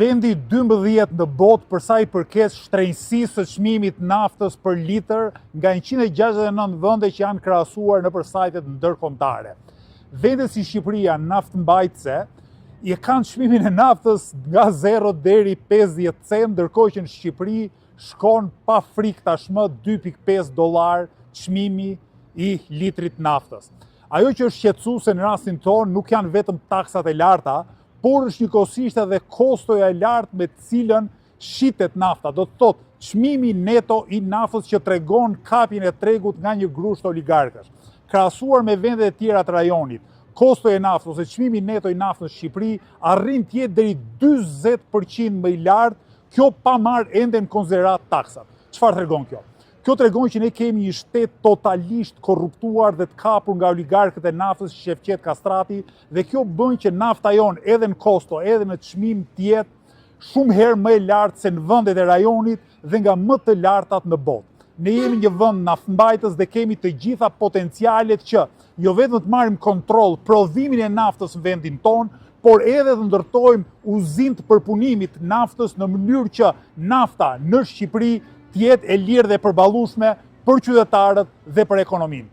Vendi i 12 në botë për sa i përket shtrenjësisë së çmimit naftës për litër nga 169 vende që janë krahasuar nëpër sajtet ndërkombëtare. Vende si Shqipëria naftëmbajtëse e kanë çmimin e naftës nga 0 deri 50 cent, ndërkohë që në Shqipëri shkon pa frikë tashmë 2.5 dollar çmimi i litrit naftës. Ajo që është shqetësuese në rastin tonë nuk janë vetëm taksat e larta, por është njëkohësisht edhe kostoja e lartë me të cilën shitet nafta. Do të thotë çmimi neto i naftës që tregon kapjen e tregut nga një grusht oligarkësh. Krahasuar me vendet e tjera të rajonit, kostoja e naftës ose çmimi neto i naftës në Shqipëri arrin të jetë deri 40% më i lartë, kjo pa marrë ende në konsideratë taksat. Çfarë tregon kjo? Kjo tregon që ne kemi një shtet totalisht korruptuar dhe të kapur nga oligarkët e naftës Shefqet Kastrati dhe kjo bën që nafta jonë edhe në kosto, edhe në çmim të jetë shumë herë më e lartë se në vendet e rajonit dhe nga më të lartat në botë. Ne jemi një vend naftëmbajtës dhe kemi të gjitha potencialet që jo vetëm të marrim kontroll prodhimin e naftës në vendin tonë, por edhe të ndërtojmë uzinë të përpunimit naftës në mënyrë që nafta në Shqipëri të jetë e lirë dhe e përballueshme për qytetarët dhe për ekonominë.